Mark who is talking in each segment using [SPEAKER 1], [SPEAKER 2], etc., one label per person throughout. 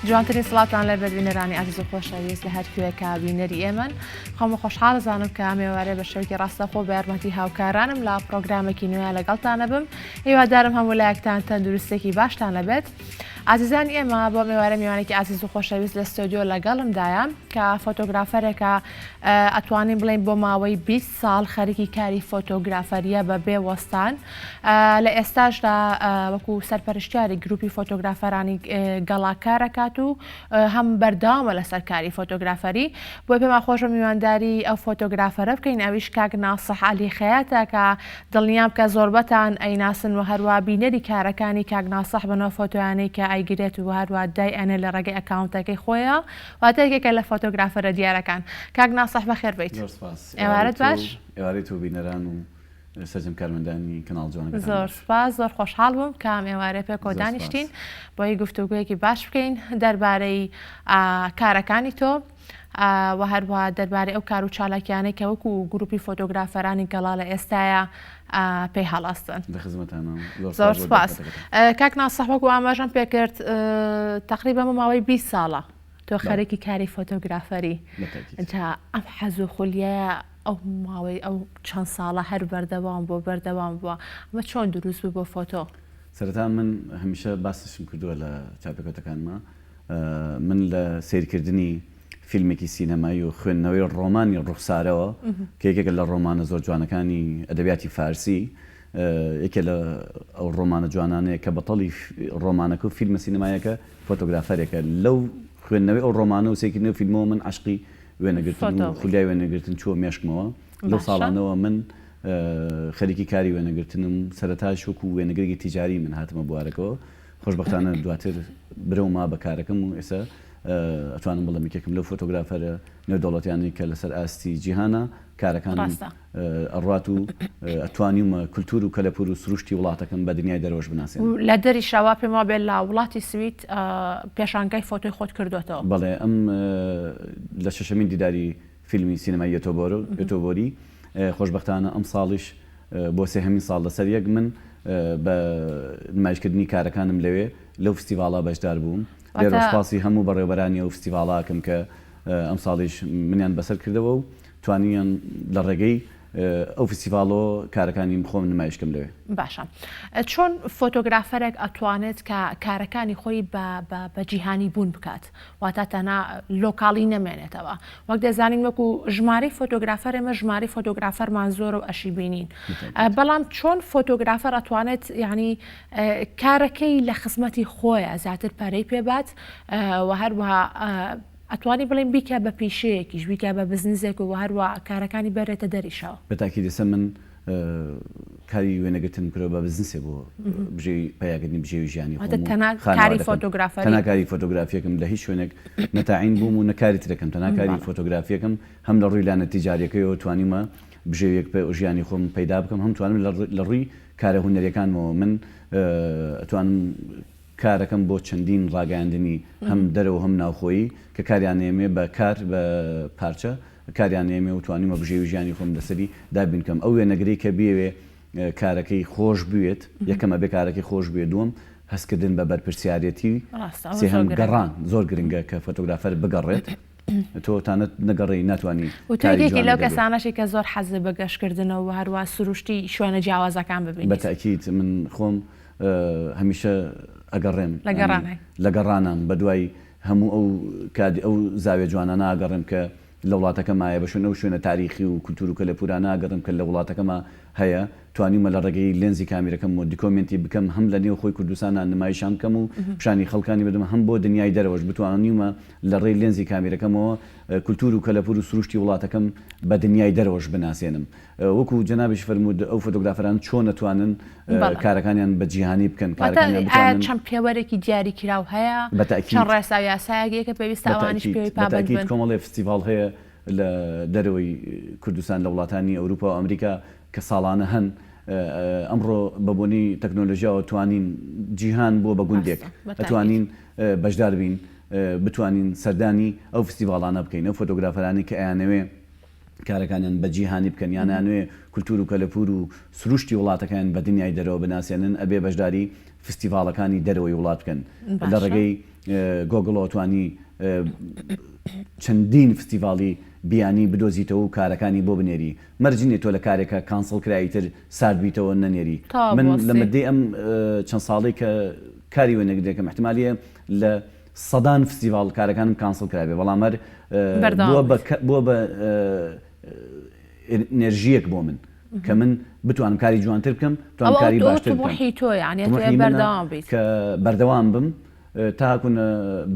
[SPEAKER 1] جوانترین سڵاوتان لێبێت بینەرانی ئازیز و خۆشەویست لە هەر کوێکا بینەری ئێمەن خۆمە خۆشحاڵ زانم کە ئەمێوارێ بە شێوکی ڕاستەخۆ بە یارمەتی هاوکارانم لە پرۆگرامێکی نوێ لەگەڵتانە بم هیوادارم هەموو لایەکتان تەندروستێکی باشتان لەبێت ئازیزانی ئێمە بۆ مێوارە میوانێکی ئازیز و خۆشەویست لە ستۆدیۆ لەگەڵمدایە کە فۆتۆگرافەرێکە ئەتوانین بڵێین بۆ ماوەی 20 ساڵ خەریکی کاری فۆتۆگرافەریە بە بێ وەستان لە ئێستاشدا وەکو سەرپەرشتیاری گروپی فۆتۆگرافەرانی گەڵا کارەکات و هەم بەردەوامە لەسەر کاری فۆتۆگرافەری بۆی پێمان خۆشە میوانداری ئەو فۆتۆگرافەرە بکەین ئەویش کاک ناسح عەلی خەیاتە کە دڵنیام کە زۆربەتان ئەیناسن و هەروا بینەری کارەکانی کاک ناسح بن ئەو فۆتۆیانەی کە ئەیگرێت و هەروا دای ئەنێ لە ڕێگەی ئەکاونتەکەی خۆیەوە واتە یەکێکە لە فۆتۆگرافەرە دیارەکان. کاک ناسح بەخێر بێیت.
[SPEAKER 2] زۆر سپاس.
[SPEAKER 1] ئێوارەت باش.
[SPEAKER 2] ئێوارەی تۆ بینەران و سەرجەم کارمەندانی کەناڵ جوانەکەتان
[SPEAKER 1] زۆر
[SPEAKER 2] باش.
[SPEAKER 1] سپاس زۆر خۆشحاڵ بووم کە ئەم ئێوارەیە پێکەوە
[SPEAKER 2] زۆر سپاس.
[SPEAKER 1] دانیشتین بۆی گفتوگۆیەکی باش بکەین دەربارەی کارەکانی تۆ و هەروەها دەربارەی ئەو کار و چالاکیانەی کە وەکو گروپی فۆتۆگرافەرانی گەڵا لە ئێستایا پێی هەڵئەستن.
[SPEAKER 2] لە خزمەتانم
[SPEAKER 1] زۆر زۆر سپاس کاک ناسح وەکو ئاماژەم پێکرد تقریبا بۆ ماوەی 20 ساڵە تۆ خەرێکی کاری فۆتۆگرافەری جا ئەم حەز و خولیایە ئەو ماوەی ئەو چەند ساڵە هەر بەردەوام بۆ بەردەوام بووە ئەمە چۆن دروست بوو بۆ فۆتۆ؟
[SPEAKER 2] سەرەتا من هەمیشە باسیشم کردووە لە چاپێکەوتەکانما من لە سەیرکردنی فیلمێکی سینەمایی و خوێندنەوەی ڕۆمانی ڕوخسارەوە کە یەکێکە لە ڕۆمانە زۆر جوانەکانی ئەدەبیاتی فارسی، یەکێ لە ئەو ڕۆمانە جوانانەیە کە بەتەڵی ڕۆمانەکە و فیلمە سینەماییەکە فۆتۆگرافەرێکە. لەو خوێندنەوەی ئەو ڕۆمانە و سەیرکردنی ئەو فیلمەوە من عەشقی وێنەگرتن و خولیای وێنەگرتن چووە مێشکمەوە. لەو ساڵانەوە من خەریکی کاری وێنەگرتنم، سەرەتاش وەکوو وێنەگرێکی تیجاری من هاتمە بوارەکەوە. خۆشبەختانە دواتر برەو ما بە کارەکەم و ئێستا ئەتوانم بڵێم یەکێکم لەو فۆتۆگرافەرە نێودەوڵەتیانەی کە لەسەر ئاستی جیهانە کارەکانم ئەڕوات و ئەتوانیومە کولتوور و کەلەپوور و سروشتی وڵاتەکەم بە دنیای دەرەوەش بناسێنم.
[SPEAKER 1] لە دەریشا وا پێم وابێ لە وڵاتی سوید پێشانگای فۆتۆی خۆت کردۆتەوە.
[SPEAKER 2] بەڵێ ئەم لە شەشەمین دیداری فیلمی سینەمای یۆتۆبۆری خۆشبەختانە ئەمساڵیش بۆ سێهەمین ساڵ لەسەر یەک من بە نمایشکردنی کارەکانم لەوێ لەو فستیڤاڵە بەشدار بووم. لێرەوە سوپاسی هەموو بەڕێوەبەرانی ئەو فستیڤاڵە ئەکەم کە ئەمساڵیش منیان بەسەر کردەوە و توانیان لە ڕێگەی ئەو فستیڤاڵەوە کارەکانی خۆم نمایش کەم لەوێ.
[SPEAKER 1] باشە چۆن فۆتۆگرافەرێک ئەتوانێت کە کارەکانی خۆی بە بە جیهانی بوون بکات؟ واتا تەنها لۆکاڵی نەمێنێتەوە وەک دەزانین وەکو ژمارەی فۆتۆگرافەر ئێمە ژمارەی فۆتۆگرافەرمان زۆرە و ئەشی بینین بەڵام چۆن فۆتۆگرافەر ئەتوانێت یعنی کارەکەی لە خزمەتی خۆیە زیاتر پارەی پێبات و هەروەها ئەتوانی بڵێن بیکە بە پیشەیەکیش بیکە بە بزنزێک و هەروە کارەکانی بەرێتە دەریشەوە.
[SPEAKER 2] بەتاکید ئێستا من کاری وێنەگرتنم کردوە بە بزنسێ بۆ بژێوی پەیاکردنی بژێوی ژیانی خۆم و
[SPEAKER 1] تەنها کاری
[SPEAKER 2] خانەوادەکەم
[SPEAKER 1] فۆتۆگرافەری
[SPEAKER 2] تەنها کاری فۆتۆگرافیەکم لە هیچ شوێنێک نە تاعین بووم و نە کاری ترەکەم تەنها کاری فۆتۆگرافیەکەم هەم لە ڕووی لایەنە تیجاریەکەیەوە توانیومە بژێویەک پێ ژیانی خۆم پەیدا بکەم هەم توانم لە ڕووی کارە هونەریەکانمەوە من ئەتوانم کارەکەم بۆ چەندین ڕاگەیاندنی هەم دەرەوە هەم ناوخۆیی کە کاریان نێمێ بە کار بە پارچە کاریان نێمێ و توانیومە بژێوی ژیانی خۆم لەسەری دابین کەم ئەو وێنەگرەی کە بیەوێ کارەکەی خۆش بوێت یەکەم ئەبێ کارەکەی خۆش بوێ دووەم هەستکردن بە بەرپرسیارێتی
[SPEAKER 1] ڕاستە ئەوە زۆر
[SPEAKER 2] سێهەم
[SPEAKER 1] گرنگە.
[SPEAKER 2] گەڕان زۆر گرنگە کە فۆتۆگرافەر بگەڕێت تۆ تانەت نەگەڕێی ناتوانی
[SPEAKER 1] و تۆ
[SPEAKER 2] کاری
[SPEAKER 1] یەکێکی
[SPEAKER 2] جوانت
[SPEAKER 1] لەو
[SPEAKER 2] دەبێ.
[SPEAKER 1] کەسانەشی کە زۆر حەزت بە گەشتکردنە و هەروا سروشتی شوێنە جیاوازەکان
[SPEAKER 2] بە
[SPEAKER 1] ببینیت.
[SPEAKER 2] تەئکید من خۆم هەمیشە ئەگەڕێم
[SPEAKER 1] لە
[SPEAKER 2] یانی
[SPEAKER 1] گەڕانای.
[SPEAKER 2] لە گەڕانام بە دوای هەموو ئەو کادی ئەو زاویە جوانانە ئەگەڕێم کە لە وڵاتەکەمایە، بە شوێن ئەو شوێنە تاریخی و کولتوور و کەلەپوورانە ئەگەڕێم کە لە وڵاتەکەما هەیە، توانیومە لە ڕێگەی لێنزی کامیرەکەمەوە دیکۆمێنتی بکەم، هەم لە نێو خۆی کوردستانا نمایشان بکەم و پیشانی خەڵکانی بدەم، هەم بۆ دنیای دەرەوەش بتوانیومە لە ڕێی لێنزی کامیرەکەمەوە کولتوور و کەلەپوور و سروشتی وڵاتەکەم بە دنیای دەرەوەش بناسێنم. وەکو جەنابیش فەرمووت ئەو فۆتۆگرافەران چۆن ئەتوانن کارەکانیان بە جیهانی بکەن،
[SPEAKER 1] واتە
[SPEAKER 2] کارەکانیان
[SPEAKER 1] ئایا
[SPEAKER 2] بتوانن.
[SPEAKER 1] چەند پێوەرێکی دیاری کراو هەیە؟
[SPEAKER 2] بە
[SPEAKER 1] چەند
[SPEAKER 2] تەئکید.
[SPEAKER 1] ڕێسا و یاسایەک هەیە کە پێویستە
[SPEAKER 2] بە
[SPEAKER 1] ئەوانیش
[SPEAKER 2] تەئکید.
[SPEAKER 1] پێوەی
[SPEAKER 2] بە
[SPEAKER 1] پابەند
[SPEAKER 2] تەئکید
[SPEAKER 1] بن؟
[SPEAKER 2] کۆمەڵێ فستیڤاڵ هەیە لە دەرەوەی کوردستان لە وڵاتانی ئەوروپا و ئەمریکا کە ساڵانە هەن، ئەمڕۆ بە بۆنەی تەکنۆلۆژیاوە توانین جیهان بووە بە گوندێک
[SPEAKER 1] ڕاستە بە تەئکید.
[SPEAKER 2] ئەتوانین بەشدار بین بتوانین سەردانی ئەو فستیڤاڵانە بکەین ئەو فۆتۆگرافەرانەی کە ئەیانەوێ کارەکانیان بە جیهانی بکەن یان ئەیانەوێ کولتوور و کەلەپوور و سروشتی وڵاتەکەیان بە دنیای دەرەوە بناسێنن ئەبێ بەشداری فستیڤاڵەکانی دەرەوەی وڵات بکەن لە
[SPEAKER 1] باشە.
[SPEAKER 2] ڕێگەی. گۆگڵەوە توانی چەندین فستیڤاڵی بیانی بدۆزیتەوە و کارەکانی بۆ بنێری مەرج نیە تۆ لە کارێکا cancel کرای ئیتر سارد بیتەوە نەنێری
[SPEAKER 1] تەواو
[SPEAKER 2] من لە
[SPEAKER 1] بوەستی.
[SPEAKER 2] مدەی ئەم چەند ساڵەی کە کاری وێنەگرتنەکەم ئیحتمالیە لە سەدان فستیڤاڵ کارەکانم cancel کرابێ بەڵام هەر
[SPEAKER 1] بەردەوام
[SPEAKER 2] بووە بە
[SPEAKER 1] بوویت.
[SPEAKER 2] بووە بە ئێنێرژیەک بۆ من کە من بتوانم کاری جوانتر بکەم بتوانم
[SPEAKER 1] ئەوە
[SPEAKER 2] کاری
[SPEAKER 1] ئەو
[SPEAKER 2] باشتر بکەم
[SPEAKER 1] تموحی تۆیە یانی ئەتەوێ
[SPEAKER 2] تموحی منە
[SPEAKER 1] بەردەوام بیت.
[SPEAKER 2] کە بەردەوام بم تاکو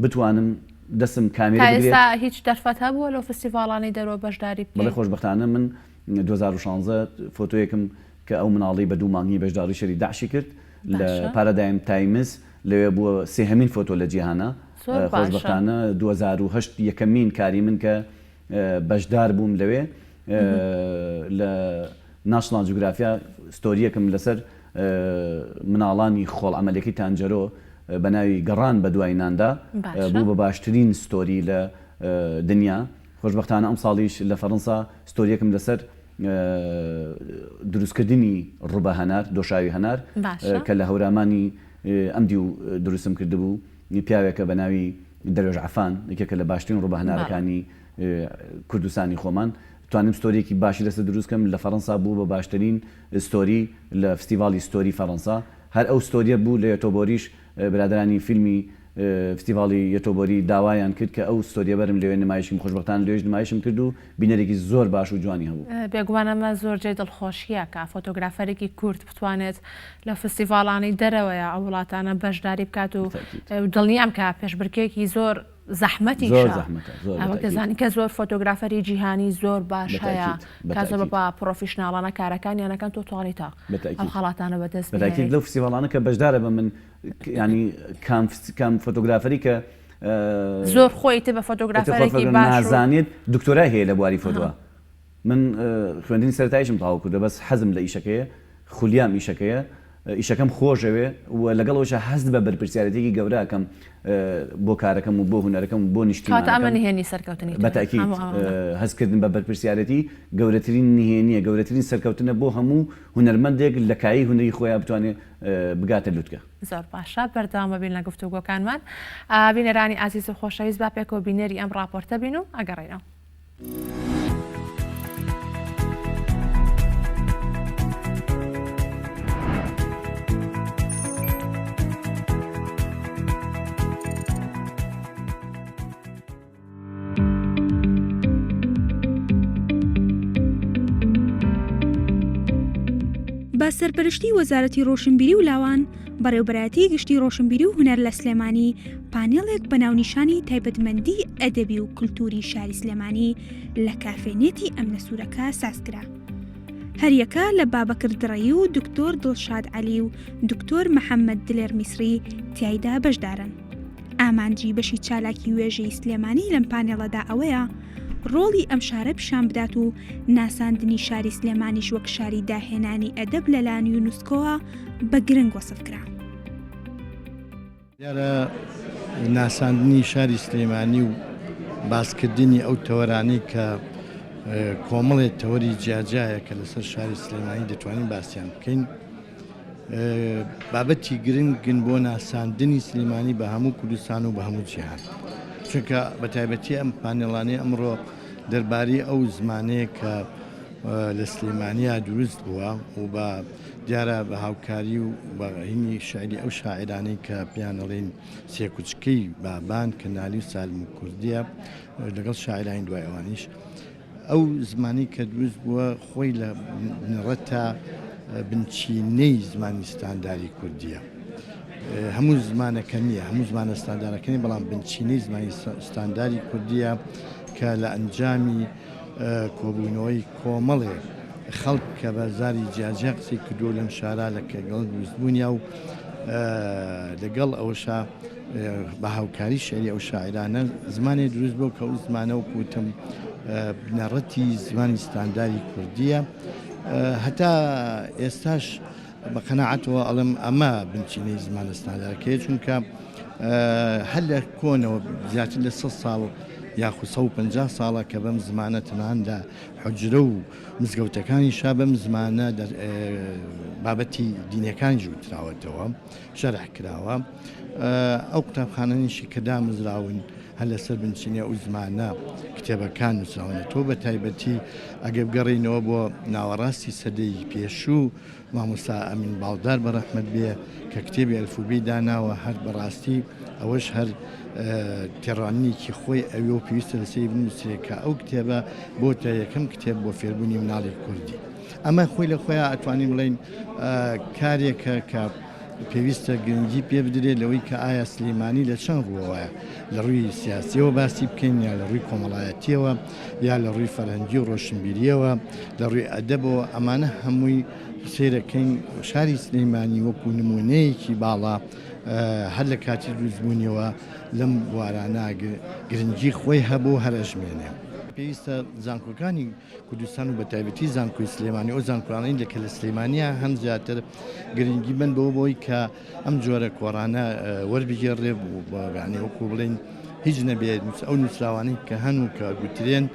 [SPEAKER 2] بتوانم دەستم
[SPEAKER 1] تا
[SPEAKER 2] کامێرە بگرێت.
[SPEAKER 1] ئێستا هیچ دەرفەت هەبووە لەو فستیڤاڵانەی دەرەوە بەشداری
[SPEAKER 2] بەڵێ
[SPEAKER 1] بکەیت؟
[SPEAKER 2] خۆشبەختانە من 2016 فۆتۆیەکم کە ئەو مناڵەی بە دوو مانگی بەشداڕی شەری داعشی کرد لە
[SPEAKER 1] باشە.
[SPEAKER 2] پارادایم تایمز لەوێ بووە سێهەمین فۆتۆ لە جیهانا
[SPEAKER 1] زۆر باشە.
[SPEAKER 2] خۆشبەختانە 2008 یەکەمین کاری من کە بەشدار بووم لەوێ لە ناشناڵ جوگرافیا ستۆریەکم لەسەر مناڵانی خۆڵ عەمەلیەکەی تانجەرۆ بە ناوی گەڕان بە دوای ناندا بوو بە باشترین ستۆری لە دنیا خۆشبەختانە ئەمساڵیش لە فەرەنسا ستۆریەکم لەسەر دروستکردنی ڕوبە هەنار دۆشاوی هەنار کە لە هەورامانی ئەم دیو دروستم کردبوو پیاوێکە بە ناوی دەروێش عەفان یەکێکە لە باشترین ڕوبە هەنارەکانی کوردستانی خۆمان توانیم ستۆریەکی باشی لەسەر دروست کەم لە فەرەنسا بوو بە باشترین ستۆری لە فستیڤاڵی ستۆری فەرەنسا هەر ئەو ستۆریە بوو لە یۆتۆبۆریش برادەرانی فیلمی فستیڤاڵی یۆتۆبۆری داوایان کرد کە ئەو ستۆریە بەرم لەوێ نمایش کەم خۆشبەختانە لەوێش نمایشم کرد و بینەرێکی زۆر باش و جوانی هەبوو.
[SPEAKER 1] بێگومان ئەمە زۆر جێی دڵخۆشییە کە فۆتۆگرافەرێکی کورد بتوانێت لە فستیڤاڵانەی دەرەوەیە ئەو وڵاتانە بەشداری بکات و دڵنیام کە پێشبرکێکی زۆر زەحمەتیشە
[SPEAKER 2] زۆر زەحمەتە زۆر
[SPEAKER 1] ئەوە
[SPEAKER 2] بەتەئکید.
[SPEAKER 1] دەزانی کە زۆر فۆتۆگرافەری جیهانی زۆر باش هەیە
[SPEAKER 2] بەتەئکید
[SPEAKER 1] کە زۆر
[SPEAKER 2] بەتەئکید.
[SPEAKER 1] بە پڕۆفیشناڵانە کارەکانیان ئەکەن تۆ توانیتە ئەو
[SPEAKER 2] بەتەئکید
[SPEAKER 1] خەڵاتانە بەدەست
[SPEAKER 2] بەتەئکید
[SPEAKER 1] بهێنیت.
[SPEAKER 2] لەو فستیڤاڵانە کە بەشدارە بە من یانی کام کام فۆتۆگرافەری کە
[SPEAKER 1] زۆر خۆی تر بە
[SPEAKER 2] ئیتر خۆی
[SPEAKER 1] فۆتۆگرافەرێکی باش و
[SPEAKER 2] نازانێت دکتۆرای هەیە لە بواری فۆتۆ من خوێندنی سەرەتاییشم تەواو کردووە بەس حەزم لە ئیشەکەیە خولیام ئیشەکەیە ئیشەکەم خۆشەوێ و لەگەڵ ئەوەشا هەست بە بەرپرسیارێتیەکی گەورە ئەکەم بۆ کارەکەم و بۆ هونەرەکەم و بۆ
[SPEAKER 1] کەواتە ئەمە
[SPEAKER 2] نیشتیمانەکەم.
[SPEAKER 1] نهێنی سەرکەوتنی
[SPEAKER 2] بە
[SPEAKER 1] تۆیە
[SPEAKER 2] تەئکید
[SPEAKER 1] هەموو ئەمانە.
[SPEAKER 2] هەستکردن بە بەرپرسیارێتی گەورەترین نهێنیە گەورەترین سەرکەوتنە بۆ هەموو هونەرمەندێک لە کایەی هونەری خۆیا بتوانێ بگاتە لوتکە.
[SPEAKER 1] زۆر باشە بەردەوام ئەبین لە گفتوگۆکانمان بینەرانی ئازیز و خۆشەویست با پێکەوە بینەری ئەم ڕاپۆرتە بین و ئەگەڕێینەوە.
[SPEAKER 3] بە سەرپەرشتی وەزارەتی ڕۆشنبیری و لاوان، بەڕێوەبەرایەتی گشتی ڕۆشنبیری و هونەر لە سلێمانی پانێڵێک بە ناونیشانی تایبەتمەندی ئەدەبی و کولتووری شاری سلێمانی لە کافێنێتی ئەمنە سوورەکە سازکرا. هەریەکە لە بابەکر دڕەیی و دکتۆر دڵشاد عەلی و دکتۆر محەممەد دلێر میسری تیایدا بەشدارن. ئامانجی بەشی چالاکی وێژەی سلێمانی لەم پانێڵەدا ئەوەیە ڕۆڵی ئەم شارە پیشان بدات و ناساندنی شاری سلێمانیش وەک شاری داهێنانی ئەدەب لەلایەن یونسکۆوە بە گرنگ وەسف کرا.
[SPEAKER 4] دیارە ناساندنی شاری سلێمانی و باسکردنی ئەو تەوەرانەی کە کۆمەڵێ تەوەری جیاجیایە کە لەسەر شاری سلێمانی دەتوانین باسیان بکەین بابەتی گرنگن بۆ ناساندنی سلێمانی بە هەموو کوردستان و بە هەموو جیهان چونکە بە تایبەتی ئەم پانێڵانەی ئەمڕۆ دەربارەی ئەو زمانەیە کە لە سلێمانیا دروست بووە و بە دیارە بە هاوکاری و بە هینی شعری ئەو شاعرانەی کە پێیان ئەڵێن سێکوچکەی بابان کە نالی و سالم و کوردیە لەگەڵ شاعرانی دوای ئەوانیش ئەو زمانی کە دروست بووە خۆی لە بنەڕەتا بنچینەی زمانی ستانداری کوردیە هەموو زمانەکە نییە هەموو زمانە ستاندارەکە نیە بەڵام بنچینەی زمانی ستانداری کوردیە کە لە ئەنجامی کۆبوونەوەی کۆمەڵێ خەڵک کە بە زاری جیاجیا قسەی کردووە لەم شارە لە کەگەڵ دروستبوونیا و لەگەڵ ئەوەشا بە هاوکاری شعری ئەو شاعرانە زمانێ دروست بوو کە ئەو زمانە وەکو وتم بنەڕەتی زمانی ستانداری کوردیە هەتا ئێستاش بە قەناعەتەوە ئەڵێم ئەمە بنچینەی زمانە ستاندارەکەیە چونکە هەر لە کۆنەوە زیاتر لە 100 ساڵ یاخود 150 ساڵە کە بەم زمانە تەنان لە حجرە و مزگەوتەکانی شا بەم زمانە. بابەتی دینەکانیش وتراوەتەوە، شەرح کراوە. ئەو قوتابخانانیشی کە دامەزراون هەر لەسەر بنچینەی ئەو زمانە کتێبەکان نووسراونەتەوە، بە تایبەتی ئەگەر بگەڕێینەوە بۆ ناوەڕاستی سەدەی پێشوو مامۆستا ئەمین باڵدار بە ڕەحمەت بێ کە کتێبی ئەلفوبێی داناوە هەر بەڕاستی ئەوەش هەر تێڕوانینێکی خۆی ئەوێ و پێویستە لەسەری بنووسرێ کە ئەو کتێبە بۆتە یەکەم کتێب بۆ فێربوونی مناڵی کوردی. ئەمە خۆی لە خۆیا ئەتوانین بڵێین کارێکە کە پێویستە گرنگی پێ بدرێت لەوەی کە ئایا سلیمانی لە چەند ڕووەوەیە لە ڕووی سیاسیەوە باسی بکەین یا لە ڕووی کۆمەڵایەتیەوە یا لە ڕووی فەرهەنگی و ڕۆشنبیریەوە لە ڕووی ئەدەبەوە ئەمانە هەمووی سەیرەکەین شاری سلیمانی وەکو نمونەیەکی باڵا هەر لە کاتی دروستبوونیەوە لەم بوارانە گرنگی خۆی هەبوو هەر ئەژمێنێ. پێویستە زانکۆکانی کوردستان و بەتایبەتی زانکۆی سلێمانی ئەو زانکۆیانەی لە کە لە سلێمانیا هەن زیاتر گرنگی بن بەوە بۆی کە ئەم جۆرە کۆڕانە وەربگێڕێ یعنی وەکو بڵێین هیچ نەبێت ئەو نووسراوانەی کە هەن و کە گوترێن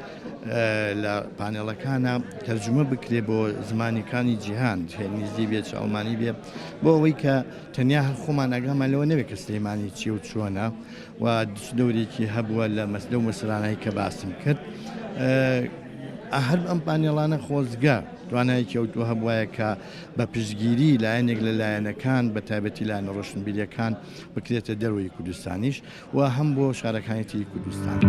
[SPEAKER 4] لە پانێڵەکانە تەرجمە بکرێ بۆ زمانەکانی جیهان ئینگلیزی بێت چ ئەڵمانی بێ بۆ ئەوەی کە تەنیا هەر خۆمان ئاگامان لەوە نەبێت کە سلێمانی چی و چۆنە و چ دەورێکی هەبووە لە لەو مەسەلانەی کە باسم کرد. هەر ئەم پانێڵانە خۆزگە توانایەکی ئەوتۆ هەبوایە کە بە پشتگیری لایەنێک لە لایەنەکان بە تایبەتی لایەنە ڕۆشنبیرییەکان بکرێتە دەرەوەی کوردستانیش و هەم بۆ شارەکانی تری کوردستان.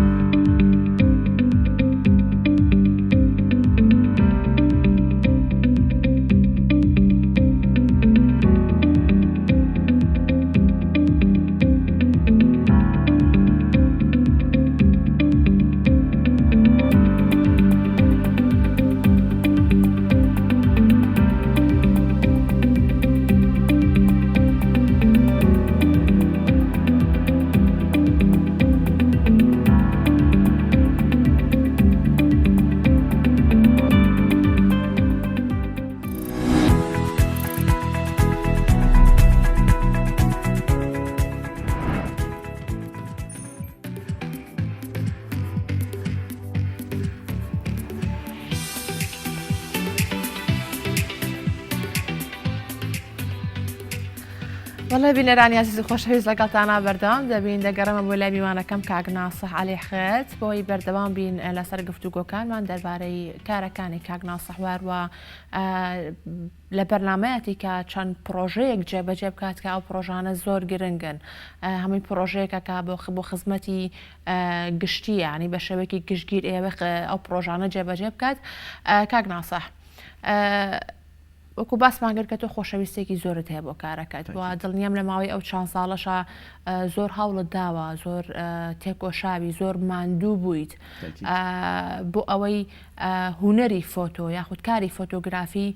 [SPEAKER 1] بەڵێ بینەرانی ئازیز و خۆشەویست لەگەڵتانا بەردەوام دەبین دەگەڕێمە بۆ لای میوانەکەم کاک ناسح عەلی خێت بۆی بەردەوام بین لەسەر گفتوگۆکانمان دەربارەی کارەکانی کاک ناسح واروە لە بەرنامەیەتی کە چەند پڕۆژەیەک جێبەجێ بکات کە ئەو پڕۆژانە زۆر گرنگن هەمووی پڕۆژەیەکە کە بۆ بۆ خزمەتی گشتی یانی بە شێوەیەکی گشتگیر ئێوە ئەو پڕۆژانە جێبەجێ بکات کاک ناسح وەکو باسمان کرد کە تۆ خۆشەویستێکی زۆرت هەیە بۆ کارەکەت و دڵنیام لە ماوەی ئەو چەند ساڵەشا زۆر هەوڵت داوە زۆر تێکۆشاوی زۆر ماندوو بوویت بۆ ئەوەی هونەری فۆتۆ یاخود کاری فۆتۆگرافی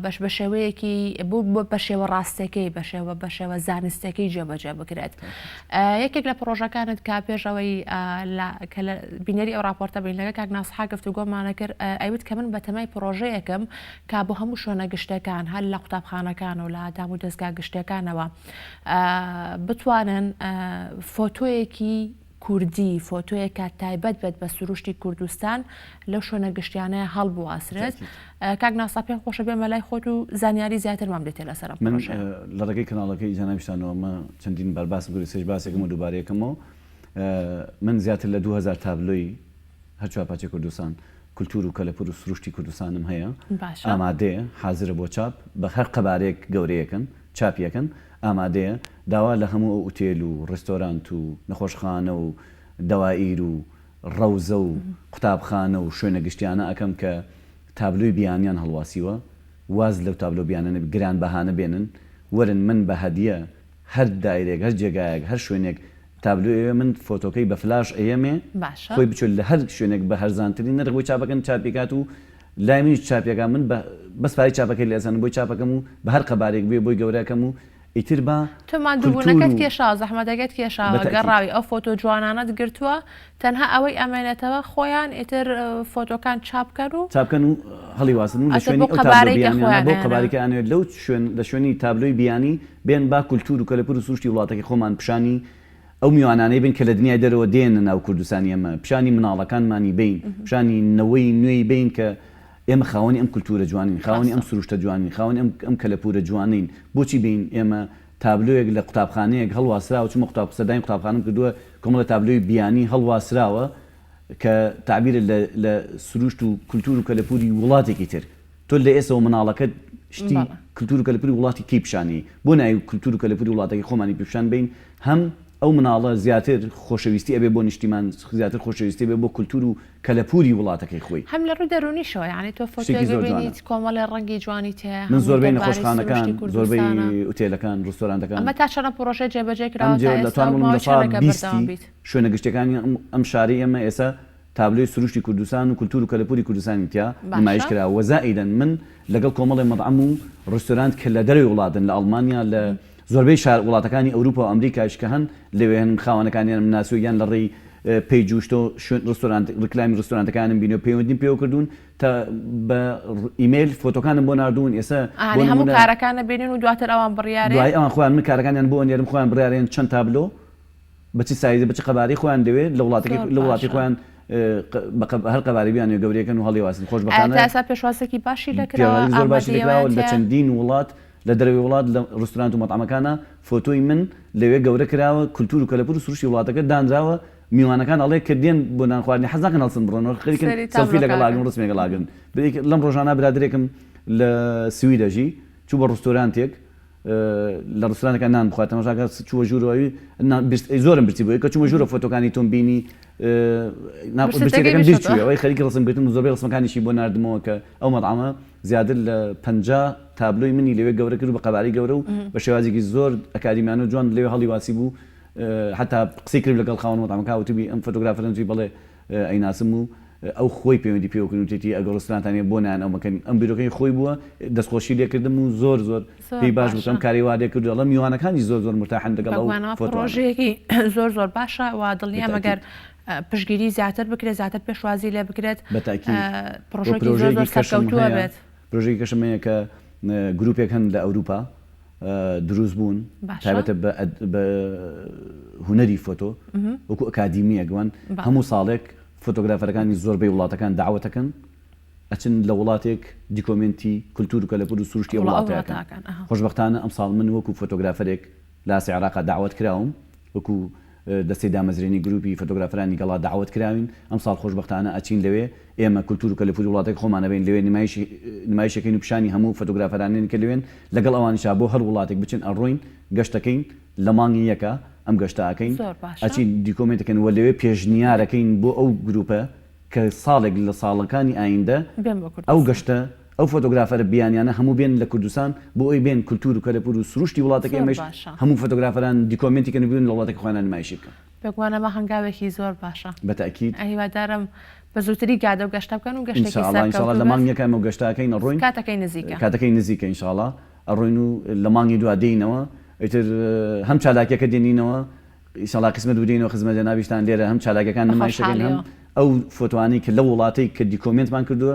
[SPEAKER 1] بەش بە شێوەیەکی بۆ بە شێوە ڕاستەکەی بە شێوە بە شێوە زانستەکەی جێبەجێ بکرێت یەکێک لە پڕۆژەکانت کە پێشەوەی کە لە بینەری ئەو راپۆرتە بین لەگە کاک ناسحا گفتوگۆمانە کرد ئەیوت کە من بەتەمای پڕۆژەیەکم کە بۆ هەموو شوێنە گشتەکان هەر لە قوتابخانەکان و لە دام و دەستگا گشتەکانەوە بتوانن فۆتۆیەکی کوردی، فۆتۆیەک کە تایبەت بێت بە سروشتی کوردستان لەو شوێنە گشتیانەیە هەڵبواسرێت. کاک ناسا پێم خۆشە بێمە لای خۆت و زانیاری زیاترمان بدەیتێ لەسەر ئەم
[SPEAKER 2] من
[SPEAKER 1] پڕۆژەیە.
[SPEAKER 2] لە ڕێگەی کەناڵەکەی جەنابیشتانەوە ئەمە چەندین بار باسم کردو ئێستاش باسێکم و دووبارەیەکەمەوە من زیاتر لە 2000 تابلۆی هەر چوارپارچەی کوردستان کولتوور و کەلەپوور و سروشتی کوردستانم هەیە
[SPEAKER 1] باشە.
[SPEAKER 2] ئامادەیە حازرە بۆ چاپ بە هەر قەبارەیەک گەورەیەکن چاپیەکەن ئامادەیە، داوا لە هەموو ئەو ئوتێل و ڕێستۆرانت و نەخۆشخانە و دەوائیر و ڕەوزە و قوتابخانە و شوێنە گشتیانە ئەکەم کە تابلۆی بیانیان هەڵواسیوە واز لەو تابلۆ بیانانە گرانبەهانە بێنن وەرن من بە هەدیە هەر دایرەیەک هەر جێگایەک هەر شوێنێک تابلۆی ئەوێ من فۆتۆکەی بە فلاش ئەیەمێ
[SPEAKER 1] باشە.
[SPEAKER 2] خۆی بچێت لە هەر شوێنێک بە هەرزانترین نرخ بۆی چاپەکەن چاپی کات و لای منیش چاپیەکا من بە بەس پارەی چاپەکەی لێ ئەسەنم بۆی چاپەکەم و بە هەر قەبارەیەک بوێ بۆی گەورەکەم و ئیتر با
[SPEAKER 1] تۆ ماندووبوونەکەت
[SPEAKER 2] کولتوور و
[SPEAKER 1] کێشاوە زەحمەتەکەت کێشاوە
[SPEAKER 2] بە تەئکید.
[SPEAKER 1] گەڕاوی ئەو فۆتۆ جوانانەت گرتووە تەنها ئەوەی ئەمێنێتەوە خۆیان ئیتر فۆتۆکان چاپ کەن و
[SPEAKER 2] چاپ کەن و هەڵیواسن و لە
[SPEAKER 1] ئەتر
[SPEAKER 2] شوێنی
[SPEAKER 1] بۆ
[SPEAKER 2] ئەو تابلۆ
[SPEAKER 1] قەبارەی کە
[SPEAKER 2] بیانیانە
[SPEAKER 1] خۆیان
[SPEAKER 2] بۆ
[SPEAKER 1] ئەیانەوێ.
[SPEAKER 2] قەبارەی کە ئەیانەوێت لەو شوێن لە شوێنی تابلۆی بیانی بێن با کولتوور و کەلەپوور و سروشتی وڵاتەکەی خۆمان پیشانی ئەو میوانانەی بن کە لە دنیای دەرەوە دێنە ناو کوردستانی ئێمە پیشانی مناڵەکانمانی بەین پیشانی نەوەی نوێی بەین کە ئێمە خاوەنی ئەم کولتوورە جوانین، خاوەنی
[SPEAKER 1] ڕاستە.
[SPEAKER 2] ئەم سروشتە جوانین، خاوەنی ئەم ئەم کەلەپوورە جوانەین، بۆچی بێین ئێمە تابلۆیەک لە قوتابخانەیەک هەڵواسراوە، چوومە قوتاب سەردانی قوتابخانەم کردووە، کۆمەڵێ تابلۆی بیانی هەڵواسراوە کە تەعبیرە لە لە سروشت و کولتوور و کەلەپووری وڵاتێکی تر. تۆ لە ئێسەوە مناڵەکەت شتی
[SPEAKER 1] بەڵێ.
[SPEAKER 2] کلتور و کەلەپوری وڵاتی کەی پیشانەیی؟ بۆ نایەی کلتور و کەلەپوری وڵاتەکەی خۆمانی پێ پیشان بەین هەم ئەو مناڵە زیاتر خۆشەویستی ئەبێ بۆ نیشتیمان زیاتر خۆشەویستی ئەبێ بۆ کلتور و کەلەپوری وڵاتەکەی خۆی.
[SPEAKER 1] هەم لە ڕووی دەروونیشەوە یانی تۆ
[SPEAKER 2] شتێکی
[SPEAKER 1] فۆتۆیەک
[SPEAKER 2] زۆر جوانە.
[SPEAKER 1] ببینیت کۆمەڵێ ڕەنگی جوانی تیایە
[SPEAKER 2] من
[SPEAKER 1] هەمووی
[SPEAKER 2] زۆربەی
[SPEAKER 1] دەربارەی
[SPEAKER 2] نەخۆشخانەکان
[SPEAKER 1] سروشتی
[SPEAKER 2] زۆربەی
[SPEAKER 1] کوردستانە.
[SPEAKER 2] ئوتێلەکان ڕستۆرانتەکان
[SPEAKER 1] ئەمە تا چەنە پڕۆژەی جێبەجێ
[SPEAKER 2] ئەم
[SPEAKER 1] کراوە
[SPEAKER 2] جێ
[SPEAKER 1] تا ئێستا
[SPEAKER 2] دەتوانم
[SPEAKER 1] و
[SPEAKER 2] بڵێم
[SPEAKER 1] ماوەی
[SPEAKER 2] لە سا
[SPEAKER 1] چەندێکە بەردەوام
[SPEAKER 2] بیستی
[SPEAKER 1] بیت؟
[SPEAKER 2] شوێنە گشتیەکانی ئەم ئەم شارەی ئێمە ئێستا تابلۆی سروشتی کوردستان و کولتوور و کەلەپووری کوردستانی تیا نمایش
[SPEAKER 1] باشە.
[SPEAKER 2] کرا و زائیدەن من لەگەڵ کۆمەڵێ مەتعەم و ڕیستۆرانت کە لە دەرەوەی وڵاتن لە ئەڵمانیا لە زۆربەی شار وڵاتەکانی ئەوروپا و ئەمریکایش کە هەن لەوێ هەن خاوەنەکانیانم ناسیوە یان لە ڕێی page و شتۆ شوێن ڕیستۆرانت ڕیکلامی ڕیستۆرانتەکانم بینیوە پەیوەندیم پێوە کردوون تا بە ئیمەیل فۆتۆکانم بۆ ناردوون ئێستا بۆ
[SPEAKER 1] ئانی هەموو
[SPEAKER 2] نموونە
[SPEAKER 1] کارەکانە بینین و دواتر ئەوان بڕیارێ.
[SPEAKER 2] دوایی ئەوان خۆیان من کارەکانیان بۆ ئەنێرم خۆیان بڕیارێن چەند تابلۆ بە چ سایزێ بە چ قەبارەی خۆیان دەوێت لە وڵاتەکەی
[SPEAKER 1] زۆر
[SPEAKER 2] لە وڵاتی
[SPEAKER 1] باشە.
[SPEAKER 2] خۆیان بە قە هەر قەبارەی بیانەوێ گەورەی کەن و هەڵیواسن
[SPEAKER 1] ئایا
[SPEAKER 2] خۆشبەختانە
[SPEAKER 1] تا ئێستا پێشوازێکی باشی لێ کراوە
[SPEAKER 2] پێوازی زۆر باشی لێ
[SPEAKER 1] ئامادەیی
[SPEAKER 2] کراوە
[SPEAKER 1] ئەوەیان
[SPEAKER 2] لە
[SPEAKER 1] تیایە؟
[SPEAKER 2] چەندین وڵات لە دەرەوەی وڵات لە ڕستورانت و مەتعەمەکانا فۆتۆی من لەوێ گەورە کراوە کولتوور و کەلەپوور و سروشتی وڵاتەکە دانراوە میوانەکان ئەڵێ کە دێن بۆ نان خواردنی حەز ناکەن هەڵسن بڕۆنەوە خەریکن
[SPEAKER 1] سەیری
[SPEAKER 2] سێڵفی
[SPEAKER 1] تابلۆکە
[SPEAKER 2] لەگەڵ
[SPEAKER 1] ئەکەن.
[SPEAKER 2] ئەگرن ڕسمێک لەگەڵ ئەگرن لەم ڕۆژانە برادەرێکم لە سوید ئەژی چوو بە ڕستورانتێک لە ڕستورانەکە نان بخوات تەماشاکە چووە ژوورەوە ئەوی زۆرم برسی بوو کە چوومە ژوورە فۆتۆکانی تۆم بینی برسێتەکەم بیر چووە ئەوەی خەریکی ڕسم گرتن و زۆربەی ڕسمەکانیشی بۆ ناردمەوە کە ئەو مەطعەمە زیاتر لە 50 تابلۆی منی لەوێ گەورە کرد و بە قەبارەی گەورە و بە شێوازێکی زۆر ئەکادیمیانە و جوان لەوێ هەڵیواسی بوو حتا قسەی کرد لەگەڵ خاوەن مەطعەمەکە وتبی ئەم فۆتۆگرافەرە وتی بەڵێ ئەیناسم و ئەو خۆی پەیوەندی پێوە کردم وتیتی ئەگەر ڕستورانتان هەیە بۆ نایەن ئەو مەکەن ئەم بیرۆکەی خۆی بووە دەستخۆشی لێ کردم و زۆر زۆر
[SPEAKER 1] زۆر
[SPEAKER 2] پێی باش بوو کە
[SPEAKER 1] باشە.
[SPEAKER 2] ئەم کارەی وا لێ کردو ئەڵێم میوانەکانیش زۆر زۆر مورتاحن لەگەڵ ئەو
[SPEAKER 1] بەگومانەوە
[SPEAKER 2] فۆتۆانە.
[SPEAKER 1] پڕۆژەیەکی زۆر زۆر باشە و دڵنیام ئەگەر
[SPEAKER 2] بەتەئکید.
[SPEAKER 1] پشتگیری زیاتر بکرێت زیاتر پێشوازی لێ بکرێت
[SPEAKER 2] بەتەئکید. و
[SPEAKER 1] پڕۆژەیەکی زۆر زۆر
[SPEAKER 2] پرۆژەیەکی کەشم
[SPEAKER 1] سەرکەوتوو
[SPEAKER 2] هەیە
[SPEAKER 1] ئەبێت.
[SPEAKER 2] پرۆژەیەکی کەشم هەیە کە گروپێک هەن لە ئەوروپا دروست بوون
[SPEAKER 1] باشە.
[SPEAKER 2] تایبەتە بە بە هونەری فۆتۆ وەکو ئەکادیمیەک وان
[SPEAKER 1] بەڵێ.
[SPEAKER 2] هەموو ساڵێک فۆتۆگرافەرەکانی زۆربەی وڵاتەکان دەعوەت ئەکەن ئەچن لە وڵاتێک دیکۆمێنتی کولتوور و کەلەپوور و سروشتی ئەو
[SPEAKER 1] وڵا ئەو
[SPEAKER 2] وڵاتە ئەکەن.
[SPEAKER 1] وڵاتە ئەکەن ئەها.
[SPEAKER 2] خۆشبەختانە ئەمساڵ من وەکو فۆتۆگرافەرێک لە ئاستی عێراقا دەعوەت کراوم وەکو دەستەی دامەزرێنی گروپی فۆتۆگرافەرانی گەڵا دەعوەت کراوین ئەمساڵ خۆشبەختانە ئەچین لەوێ ئێمە کولتوور و کەلەپووری وڵاتەکەی خۆمان ئەبەین لەوێ نمایشی نمایش ئەکەین و پیشانی هەموو فۆتۆگرافەرانێن کە لەوێن لەگەڵ ئەوانیشا بۆ هەر وڵاتێک بچن ئەڕۆین گەشتەکەین لە مانگی یەکا ئەم گەشتە ئەکەین
[SPEAKER 1] زۆر باشە.
[SPEAKER 2] ئەچین دیکۆمێنت ئەکەین و لەوێ پێشنیار ئەکەین بۆ ئەو گروپە کە ساڵێک لە ساڵەکانی ئایندە
[SPEAKER 1] بێن بۆ
[SPEAKER 2] ئەو
[SPEAKER 1] کوردستان.
[SPEAKER 2] گەشتە ئەو فۆتۆگرافەرە بیانیانە هەموو بێن لە کوردستان بۆ ئەوی بێن کولتوور و کەلەپوور و سروشتی وڵاتەکەی
[SPEAKER 1] زۆر
[SPEAKER 2] ئێمەیش
[SPEAKER 1] باشە.
[SPEAKER 2] هەموو فۆتۆگرافەران دیکۆمێنتی کەن و بێن لە وڵاتەکەی خۆیانا نمایشی بکەن.
[SPEAKER 1] بێگومان ئەمە هەنگاوێکی زۆر باشە.
[SPEAKER 2] بە تەئکید.
[SPEAKER 1] هیوادارم بە زووتری گادە و گەشتە بکەن و
[SPEAKER 2] ان
[SPEAKER 1] گەشتێکی
[SPEAKER 2] شاء اللە ان شاء اللە
[SPEAKER 1] سەرکەوتوو
[SPEAKER 2] لە
[SPEAKER 1] بێت.
[SPEAKER 2] مانگ یەکا ئێمە گەشتە ئەکەین ئەڕۆین.
[SPEAKER 1] کاتەکەی نزیکە.
[SPEAKER 2] کاتەکەی نزیکە ان شاء اللە ئەڕۆین و لە مانگی دوا دێینەوە ئیتر هەم چالاکیەکە دێنینەوە ئیشەڵا قسمەت بوو دێینەوە خزمەت جەنابیشتان لێرە هەم چالاکیەکان
[SPEAKER 1] بە
[SPEAKER 2] نمایش ئەکەین هەم
[SPEAKER 1] خۆشحاڵیەوە.
[SPEAKER 2] ئەو فۆتۆانەی کە لەو وڵاتەی کە دیکۆمێنتمان کردووە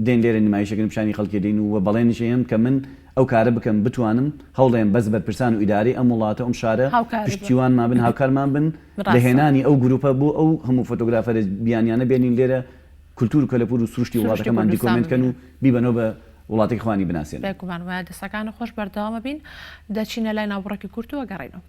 [SPEAKER 2] دێن لێرە نمایش ئەکەین و پیشانی خەڵکی دەین و بەڵێنیش ئەیەم کە من ئەو کارە بکەم بتوانم هەوڵێم بەس بەرپرسان و ئیدارەی ئەم وڵاتە و ئەم شارە
[SPEAKER 1] هاوکاری بن.
[SPEAKER 2] پشتیوانمان بن هاوکارمان بن لە
[SPEAKER 1] ڕاستە.
[SPEAKER 2] هێنانی ئەو گروپە بۆ ئەو هەموو فۆتۆگرافەرە بیانیانە بێنین لێرە کولتور و کەلەپور و سروشتی
[SPEAKER 1] سروشتی
[SPEAKER 2] وڵاتەکەمان
[SPEAKER 1] کوردستان
[SPEAKER 2] دیکۆمێنت کەن و
[SPEAKER 1] ببینن.
[SPEAKER 2] بیبەنەوە بە وڵاتەکەی خۆیانی بناسێنن.
[SPEAKER 1] بێگومان وایە دەستەکانت خۆش بەردەوامە بین دەچینە لای ناوبڕێکی کورت و ئەگەڕێینەوە.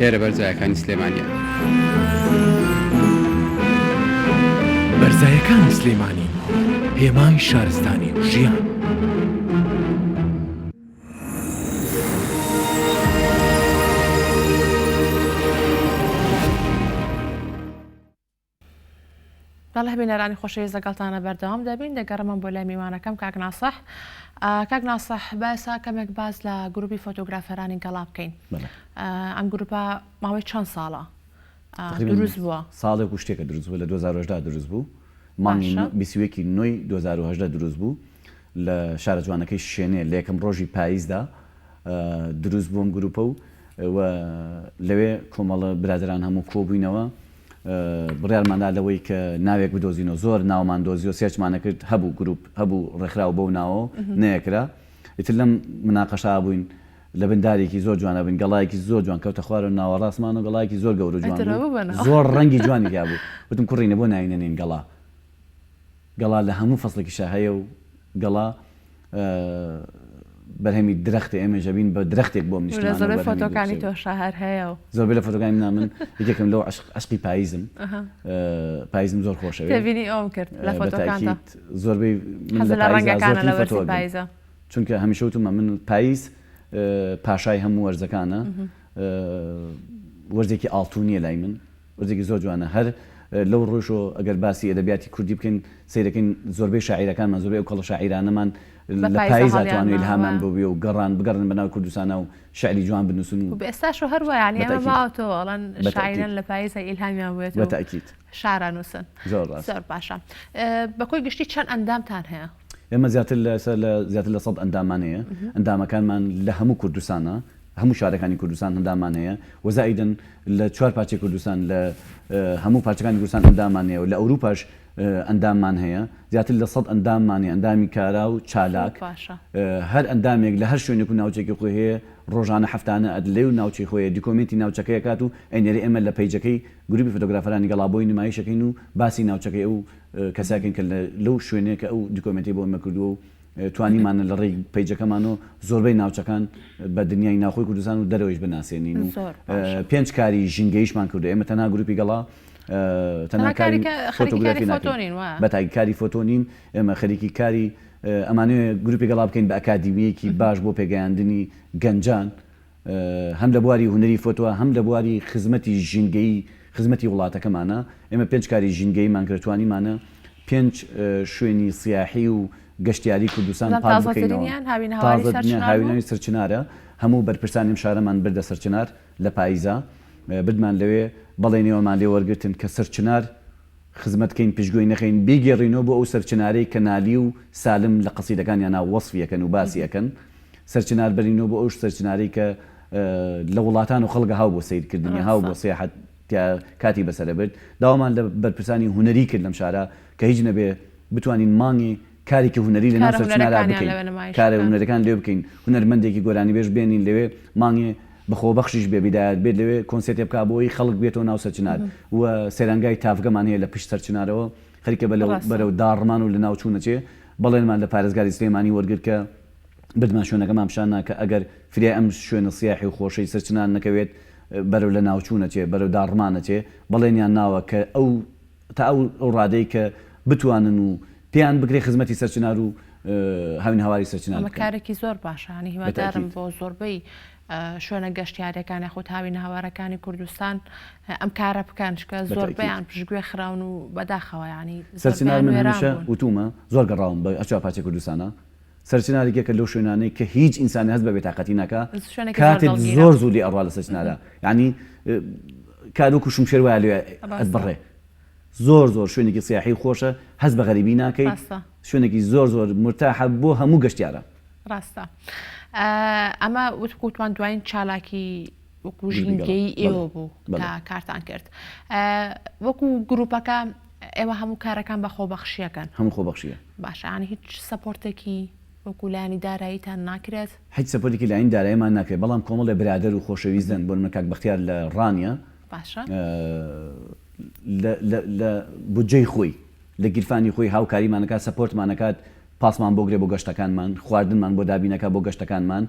[SPEAKER 5] ئێرە بەرزایەکانی سلێمانیە.
[SPEAKER 6] بەرزایەکانی سلێمانی هێمای شارستانی و ژیان.
[SPEAKER 1] بەڵێ بینەرانی خۆشەویست لەگەڵتانە بەردەوام دەبین دەگەڕمەوە بۆ لای میوانەکەم کاک ناسح کاک ناسح با ئێستا کەمێک باس لە گروپی فۆتۆگرافەرانی گەڵا بکەین ئەم گروپە ماوەی چەند ساڵە دروست بووە؟
[SPEAKER 2] ساڵێک و شتێکە دروست بوو لە 2010 دروست بوو. مانگی 21 نۆی 2018 دروست بوو لە شارە جوانەکەی شێنێ لە یەکەم ڕۆژی پاییزدا دروست بووم گروپە و و لەوێ کۆمەڵە برادەران هەموو کۆبووینەوە بڕیارماندا لەوەی کە ناوێک بدۆزینەوە زۆر ناومان دۆزیەوە search مان نەکرد هەبوو گروپ هەبوو ڕێکخراو بەو ناوە نەیەکرا ئیتر لەم مناقەشا بووین لە بن دارێکی زۆر جوانە بووین گەڵایەکی زۆر جوان کەوتە خوارەوە ناوەڕاستمان و گەڵایەکی زۆر گەورە و جوان بوو زۆر ڕەنگی جوانی تیا بوو وتم کوڕینە بۆ ناوی نەنێین گەڵا گەڵا لە هەموو فەسڵێکیشا هەیە و گەڵا بەرهەمی درەختە ئێمەش ئەبین بە درەختێک بۆ ئەم نیشتمانە و
[SPEAKER 1] زۆربەی
[SPEAKER 2] بەرهەمی
[SPEAKER 1] فۆتۆکانی
[SPEAKER 2] درەختێک.
[SPEAKER 1] تۆشا هەر هەیە و.
[SPEAKER 2] زۆربەی لە فۆتۆکانی منا من یەکێکم لەو عەشق عەشقی پاییزم پاییزم زۆر خۆشەوێ
[SPEAKER 1] تێبینی ئەوم کرد لە
[SPEAKER 2] بە
[SPEAKER 1] فۆتۆکانتا
[SPEAKER 2] تاکید زۆربەی من
[SPEAKER 1] حەزت
[SPEAKER 2] لە
[SPEAKER 1] لە
[SPEAKER 2] پاییزا
[SPEAKER 1] ڕەنگەکانە لە
[SPEAKER 2] زۆرترین فۆتۆ
[SPEAKER 1] وەرزی
[SPEAKER 2] ئەگرم
[SPEAKER 1] پاییزە.
[SPEAKER 2] چونکە هەمیشە وتومە من پاییز پاشای هەموو وەرزەکانە وەرزێکی ئاڵتونیە لای من وەرزێکی زۆر جوانە هەر لەو ڕوویشەوە ئەگەر باسی ئەدەبیاتی کوردی بکەین سەیرەکەین زۆربەی شاعیرەکانمان زۆربەی ئەو کەڵە شاعیرانەمان
[SPEAKER 1] بە
[SPEAKER 2] لە
[SPEAKER 1] پایزە
[SPEAKER 2] پایزا
[SPEAKER 1] هەڵیان
[SPEAKER 2] توانیوی
[SPEAKER 1] ناوە.
[SPEAKER 2] ئیلهامیان ببێ و گەڕان بگەڕێن بەناو کوردستانا و شیعری جوان بنووسن و
[SPEAKER 1] و ئێستاش و هەر وایە یانی
[SPEAKER 2] بە
[SPEAKER 1] ئەمە
[SPEAKER 2] تەئکید
[SPEAKER 1] ماوەتەوە ئەڵێن
[SPEAKER 2] بە
[SPEAKER 1] شاعیران
[SPEAKER 2] تەئکید
[SPEAKER 1] لە پایزا ئیلهامیان بوێت
[SPEAKER 2] بە
[SPEAKER 1] و
[SPEAKER 2] تەئکید
[SPEAKER 1] شعر ئەنووسن.
[SPEAKER 2] زۆر ڕاست.
[SPEAKER 1] زۆر باشە. بە کۆی گشتی چەند ئەندامتان هەیە؟
[SPEAKER 2] ئێمە زیاتر لە ئێستا لە زیاتر لە سەد ئەنداممان هەیە، ئەندامەکانمان لە هەموو کوردستانە، هەموو شارەکانی کوردستان ئەنداممان هەیە و زائیدەن لە چوار پارچەی کوردستان لە هەموو پارچەکانی کوردستان ئەنداممان هەیە و لە ئەوروپاش ئەنداممان هەیە، زیاتر لە سەد ئەنداممان هەیە، ئەندامی کارا و چالاک، هەر ئەندامێک لە هەر شوێنێک و ناوچەیەکی خۆی هەیە ڕۆژانە هەفتانە لەو ناوچەی خۆی دیکۆمێنتی ناوچەکەی ئەکات و ئەینێرێ ئێمە لە page ەکەی گروپی فۆتۆگرافەرانی گەڵا بۆی نمایش ئەکەین و باسی ناوچەکەی ئەو کەساکەین کە لەو شوێنەیە کە ئەو دیکۆمێنتەی بۆ ئێمە کردووە و توانیمانە لە ڕێی page ەکەمانەوە زۆربەی ناوچەکان بە دنیای ناوخۆی کوردستان و دەرەوەیش بناسێنین و پێنج کاری ژینگەیشمان کردو ئێمە تەنها گروپی گەڵا تەنها کاری فۆتۆگرافی ناکەین بە تاکی کاری فۆتۆ نین ئێمە خەریکی کاری ئەمانەوێ گروپی گەڵا بکەین بە ئەکادیمییەکی باش بۆ پێگەیاندنی گەنجان هەم لە بواری هونەری فۆتۆ هەم لە بواری خزمەتی ژینگەیی خزمەتی وڵاتەکەمانە، ئێمە پێنج کاری ژینگەییمان کرد توانیمانە پێنج شوێنی سیاحی و گەشتیاری کوردستان پاک بکەینەوە، تازەترینیان هاوینەوەی سەرچنارە، هەموو بەرپرسانی ئەم شارەمان بردە سەرچنار لە پاییزا بردمان لەوێ بەڵێنیەوەمان لێ وەرگرتن کە سەرچنار خزمەت کەین پشتگوێی نەخەین بیگێڕینەوە بۆ ئەو سەرچنارەی کە نالی و سالم لە قەسیدەکانیانا وەسفی ئەکەن و باسی ئەکەن سەرچنار بەرینەوە بۆ ئەوش سەرچنارەی کە لە وڵاتان و خەڵک هاو بۆ سەیر کردنی هاو بۆ سیاحەت تیا کاتی بەسەرە برد داوامان لە بەرپرسانی هونەری کرد لەم شارە کە هیچ نەبێ بتوانین مانگی کارێکی هونەری لە ناو سەرچنارا بکەین کارە هونەرەکان لێ بکەین هونەرمەندێکی گۆرانیبێژ بێنین لەوێ مانگێ بە خۆبەخشیش بێ بیدایەت بێت لەوێ کۆنسێرتێ بکا بۆ ئەوەی خەڵک بێتەوە ناو سەرچنار و سەیرانگای تاڤگەمان هەیە لە پشت سەرچنارەوە خەریکە بەلەو بەرەو داڕمان و لەناوچوون ئەچێ بەڵێنمان لە پارێزگاری سلێمانی وەرگرت کە بردمان شوێنەکەمان پیشان نا کە ئەگەر فریای ئەم شوێنە سیاحی و خۆشەی سەرچنار نەکەوێت بەرەو لەناوچوون ئەچێ بەرەو داڕمان ئەچێ بەڵێنیان ناوە کە ئەو تا ئەو ئەو ڕادەی کە بتوانن و پێیان بکرێ خزمەتی سەرچنار و هاوینەهەواری سەرچنار
[SPEAKER 1] ئەمە
[SPEAKER 2] بکەن.
[SPEAKER 1] کارێکی زۆر باشە یانی هیوادارم
[SPEAKER 2] بەتەئکید.
[SPEAKER 1] بۆ زۆربەی شوێنە گەشتیاریەکان یاخود هاوینەهەوارەکانی کوردستان ئەم کارە بکەن چونکە
[SPEAKER 2] بەتەئکید.
[SPEAKER 1] زۆربەیان پشتگوێ خراون و بەداخەوە یانی
[SPEAKER 2] سەرچنار
[SPEAKER 1] زۆربەیان
[SPEAKER 2] من
[SPEAKER 1] وێران
[SPEAKER 2] هەمیشە
[SPEAKER 1] بوون.
[SPEAKER 2] وتوومە زۆر گەڕاوم بە هەرچوار پارچەی کوردستانا سەرچنار یەکێکە لەو شوێنانەی کە هیچ ئینسانێ هەست بە بێتاقەتی ناکا
[SPEAKER 1] شوێنێکی زۆر
[SPEAKER 2] کاتت
[SPEAKER 1] دڵگیرە.
[SPEAKER 2] زۆر زوو لێ ئەڕوا لە سەرچنارا یانی کار وەکو شمشێر وایە لێ
[SPEAKER 1] ڕاستە.
[SPEAKER 2] ئەتبڕێ زۆر زۆر شوێنێکی سیاحی خۆشە هەست بە غەریبی ناکەیت
[SPEAKER 1] ڕاستە.
[SPEAKER 2] شوێنێکی زۆر زۆر مورتاحە بۆ هەموو گەشتیاران.
[SPEAKER 1] ڕاستە ئەمە وتکو وتمان دوایین چالاکی وەکو
[SPEAKER 2] گروپی گەڵا.
[SPEAKER 1] ژینگەیی
[SPEAKER 2] بەڵێ
[SPEAKER 1] ئێوە بوو
[SPEAKER 2] بەڵێ.
[SPEAKER 1] کە کارتان کرد وەکو گروپەکە ئێوە هەموو کارەکان بە خۆبەخشیەکەن؟
[SPEAKER 2] هەموو خۆبەخشیە.
[SPEAKER 1] باشە یانی هیچ support ێکی وەکو لایەنی داراییتان ناکرێت؟
[SPEAKER 2] هیچ support ێکی لایەنی داراییمان ناکرێت بەڵام کۆمەڵێ برادەر و خۆشەویست هەن بۆ نمونە کاک بەختیار لە ڕانیە
[SPEAKER 1] باشە.
[SPEAKER 2] لە لە لە بودجەی خۆی لە گیرفانی خۆی هاوکاریمان ئەکات support مان ئەکات پاسمان بۆ گرێ بۆ گەشتەکانمان خواردنمان بۆ دابین ئەکات بۆ گەشتەکانمان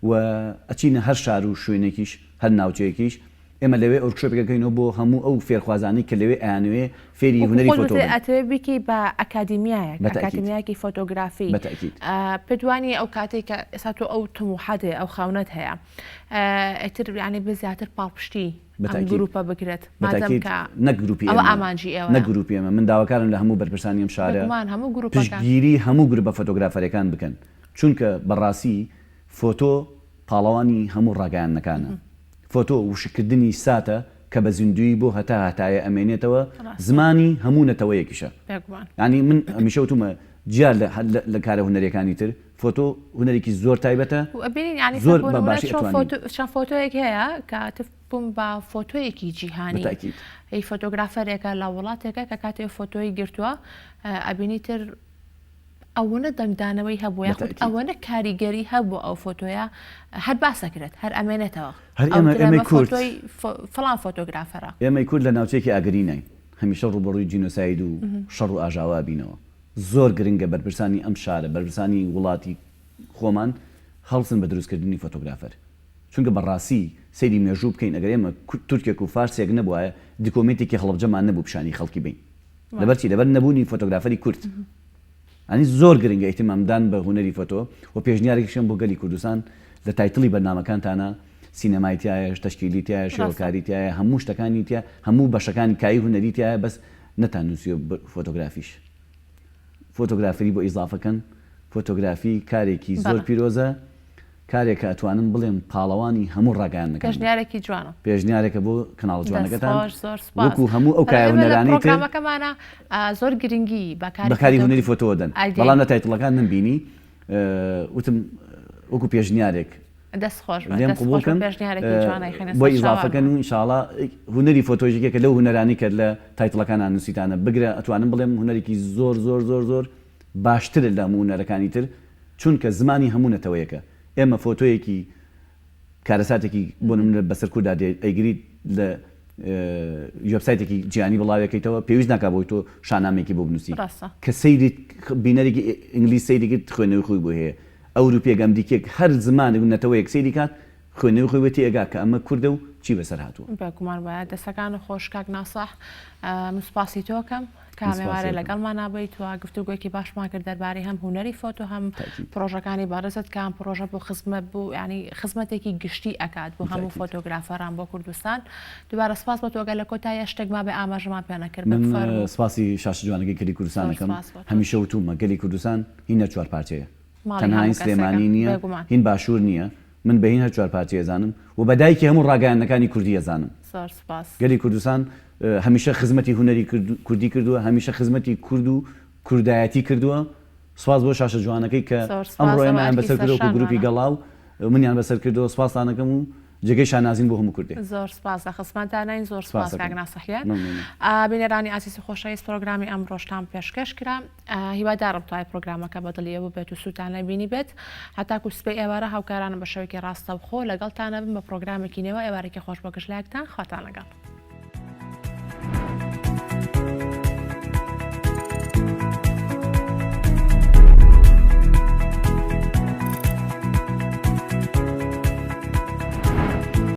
[SPEAKER 2] و ئەچینە هەر شار و شوێنێکیش هەر ناوچەیەکیش ئێمە لەوێ workshop ێک ئەکەینەوە بۆ هەموو ئەو فێرخوازانەی کە لەوێ ئەیانەوێ فێری
[SPEAKER 1] وەکو
[SPEAKER 2] هونەری
[SPEAKER 1] خۆت
[SPEAKER 2] فۆتۆ
[SPEAKER 1] وتت
[SPEAKER 2] بن.
[SPEAKER 1] ئەتەوێ بیکەی بە ئەکادیمیایەک،
[SPEAKER 2] بە تەئکید.
[SPEAKER 1] ئەکادیمیایەکی فۆتۆگرافی.
[SPEAKER 2] بە تەئکید.
[SPEAKER 1] پێت وا نییە ئەو کاتەی کە ئێستا تۆ ئەو تموحەت هەیە، ئەو خەونەت هەیە، ئیتر یانی بێ زیاتر پاڵپشتی
[SPEAKER 2] بە
[SPEAKER 1] ئەم
[SPEAKER 2] تەئکید.
[SPEAKER 1] گروپە بکرێت،
[SPEAKER 2] بە
[SPEAKER 1] مادەم
[SPEAKER 2] تەئکید
[SPEAKER 1] کە
[SPEAKER 2] نەک گروپی
[SPEAKER 1] ئەوە
[SPEAKER 2] ئێمە،
[SPEAKER 1] ئامانجی
[SPEAKER 2] نەک
[SPEAKER 1] ئێوەیە.
[SPEAKER 2] گروپی ئێمە، من داواکارم لە هەموو بەرپرسانی ئەم شارە
[SPEAKER 1] بێگومان هەموو گروپەکان.
[SPEAKER 2] پشتگیری هەموو گروپە فۆتۆگرافەرەکان بکەن، چونکە بە ڕاستی فۆتۆ پاڵەوانی هەموو ڕاگەیاندنەکانە. فۆتۆ وشککردنی ساتە. کە بە زیندوویی بۆ هەتا هەتایە ئەمێنێتەوە، زمانی هەموو نەتەوەیەکیشە. یانی من هەمیشە وتومە جیا لە کارە هونەریەکانی تر، فۆتۆ هونەرێکی زۆر تایبەتە، زۆر بە باشی ئەتوانی.
[SPEAKER 1] چەند فۆتۆیەک هەیە کە تف بووم بە فۆتۆیەکی جیهانی هی فۆتۆگرافەرێکە لە وڵاتێکە کە کاتێ فۆتۆی گرتووە ئەبینی تر ئەوەنە دەنگدانەوەی هەبوو یاخود ئەوەنە کاریگەری هەبوو ئەو فۆتۆیە هەر باسەکرێت هەر ئەمێنێتەوە.
[SPEAKER 2] هەر ئێمە ئێمەی کورد
[SPEAKER 1] فڵان فۆتۆگرافەرە.
[SPEAKER 2] ئێمەی کورد لە ناوچەیەکی ئاگریناین هەمیشە ڕووبەڕووی جینۆساید و شەڕ و ئاژاوە ئەبینەوە. زۆر گرنگە بەرپرسانی ئەم شارە بەرپرسانی وڵاتی خۆمان هەڵسن بە دروستکردنی فۆتۆگرافەر. چونکە بە ڕاستی سەیری مێژوو بکەین ئەگەر ئێمە تورکێک و فارسێک نەبوایە دیکۆمێنتێکی هەڵەبجەمان نەبوو پیشانی خەڵکی بەین. لەبەر چی؟ لەبەر نەبوونی فۆتۆگرافەری کورد. یانی زۆر گرنگە ئیهتیمام دان بە هونەری فۆتۆ و پێشنیارێکیشم بۆ گەلی کوردستان لە title ی بەرنامەکانتانا سینەمای تیایە، تەشکیلی تیایە، شێوەکاری تیایە، هەموو شتەکانی تیا، هەموو بەشەکانی کایی هونەری تیایە بەس نەتان نووسیوە فۆتۆگرافیش. فۆتۆگرافری بۆ ئیزافە کەن، فۆتۆگرافی کارێکی زۆر پیرۆزە. کارێکە ئەتوانم بڵێم پاڵەوانی هەموو ڕاگەیاندنەکان بوو.
[SPEAKER 1] پێشنیارێکی جوانە.
[SPEAKER 2] پێشنیارێکە بۆ کەناڵە
[SPEAKER 1] دەست
[SPEAKER 2] جوانەکەتان
[SPEAKER 1] خۆش زۆر سوپاس.
[SPEAKER 2] وەکو هەموو ئەو کایە
[SPEAKER 1] ئێمە لە
[SPEAKER 2] هونەرانەی تر.
[SPEAKER 1] پڕۆگرامەکەمانا زۆر گرنگی بە کاری
[SPEAKER 2] بە کاری
[SPEAKER 1] فۆتۆ
[SPEAKER 2] هونەری فۆتۆوە دەن
[SPEAKER 1] ئایدەین.
[SPEAKER 2] بەڵام لە title ەکان نەمبینی وتم وەکو پێشنیارێک
[SPEAKER 1] دەست خۆش بێت
[SPEAKER 2] لێم
[SPEAKER 1] دەست
[SPEAKER 2] قبوڵ
[SPEAKER 1] خۆش بێت
[SPEAKER 2] کەن
[SPEAKER 1] پێشنیارێکی جوان ئەیخەینە
[SPEAKER 2] بۆی
[SPEAKER 1] سەر
[SPEAKER 2] ئیزافە کەن
[SPEAKER 1] چاوانمان.
[SPEAKER 2] و ئینشاڵا هونەری فۆتۆش یەکێکە لەو هونەرانەی کە لە title ەکانا نووسیتانە بگرە ئەتوانم بڵێم هونەرێکی زۆر زۆر زۆر زۆر باشترە لە هەموو هونەرەکانی تر چونکە زمانی هەموو نەتەوەیەکە ئێمە فۆتۆیەکی کارەساتێکی بۆ نمونە بەسەر کوردا دێ ئەیگریت لە وێبسایتێکی جیهانی بڵاوێکەیتەوە پێویست ناکا بۆی تۆ شانامەیەکی بۆ بنووسی
[SPEAKER 1] ڕاستە.
[SPEAKER 2] کە سەیری بینەرێکی ئینگلیز سەیری کرد خوێندنەوەی خۆی بۆی هەیە ئەوروپیەک ئەمریکیەک هەر زمانێک و نەتەوەیەک سەیری کات خوێندنەوەی خۆی بۆ تێئەگا کە ئەمە کوردە و چی بەسەر هاتووە.
[SPEAKER 1] بێگومان وایە دەستەکانت خۆش کاک ناسح من سوپاسی تۆ ئەکەم کە
[SPEAKER 2] من سوپاسی
[SPEAKER 1] ئێوارێ
[SPEAKER 2] ئەکەم.
[SPEAKER 1] لەگەڵمانا بیت و گفتوگۆیەکی باشمان کرد دەربارەی هەم هونەری فۆتۆ هەم
[SPEAKER 2] تاکید.
[SPEAKER 1] پڕۆژەکانی بەڕێزت کە ئەم پڕۆژە بۆ خزمەت بۆ یانی خزمەتێکی گشتی ئەکات بۆ هەموو
[SPEAKER 2] تاکید.
[SPEAKER 1] فۆتۆگرافەران بۆ کوردستان دووبارە سوپاس بۆ تۆ گەر لە کۆتاییا شتێک مابێ ئاماژەمان پێ نەکردبێ
[SPEAKER 2] من
[SPEAKER 1] بفەرموو.
[SPEAKER 2] سوپاسی شاشە جوانەکەی گەلی کوردستان
[SPEAKER 1] زۆر
[SPEAKER 2] ئەکەم
[SPEAKER 1] سوپاس بۆ تۆش.
[SPEAKER 2] هەمیشە وتوومە گەلی کوردستان هی نەچوار پارچەیە
[SPEAKER 1] ماڵی
[SPEAKER 2] تەنها هین
[SPEAKER 1] هەموو کەسێکە
[SPEAKER 2] سلێمانی نییە
[SPEAKER 1] بێگومان.
[SPEAKER 2] هین باشوور نییە من بە هین هەر چوارپارچەی ئەزانم و بە دایکی هەموو ڕاگەیاندنەکانی کوردی ئەزانم.
[SPEAKER 1] زۆر سوپاس.
[SPEAKER 2] گەلی کوردستان هەمیشە خزمەتی هونەری کوردی کردووە، هەمیشە خزمەتی کورد و کوردایەتی کردووە. سوپاس بۆ شاشە جوانەکەی کە
[SPEAKER 1] زۆر سوپاس،
[SPEAKER 2] ئەمڕۆ
[SPEAKER 1] ئەوە
[SPEAKER 2] ئێمەیان
[SPEAKER 1] ئەرکی
[SPEAKER 2] بەسەر کردووە وەکو گروپی
[SPEAKER 1] سەرشانمانە.
[SPEAKER 2] گەڵا و منیان بەسەر کردووە. سوپاستان ئەکەم و جێگەی شانازین بۆ هەموو کوردێک.
[SPEAKER 1] زۆر سوپاس لە خزمەتدانین. زۆر سوپاس
[SPEAKER 2] سوپاس
[SPEAKER 1] کاک
[SPEAKER 2] ئەکەم.
[SPEAKER 1] ناسح گیان.
[SPEAKER 2] مەمنونم.
[SPEAKER 1] بینەرانی ئازیز و خۆشەویست پرۆگرامی ئەمڕۆشتان پێشکەش کرا. هیوادارم تەوای پرۆگرامەکە بە دڵی ئێوە بێت و سوودتان لێ بینیبێت. هەتاکو سبەی ئێوارە هاوکارانم بە شێوەیەکی ڕاستەوخۆ لەگەڵتان ئەبم بە پرۆگرامێکی نوێوە. ئێوارێکی خۆش بۆ گشت لایەکتان. خواتان لەگەڵ.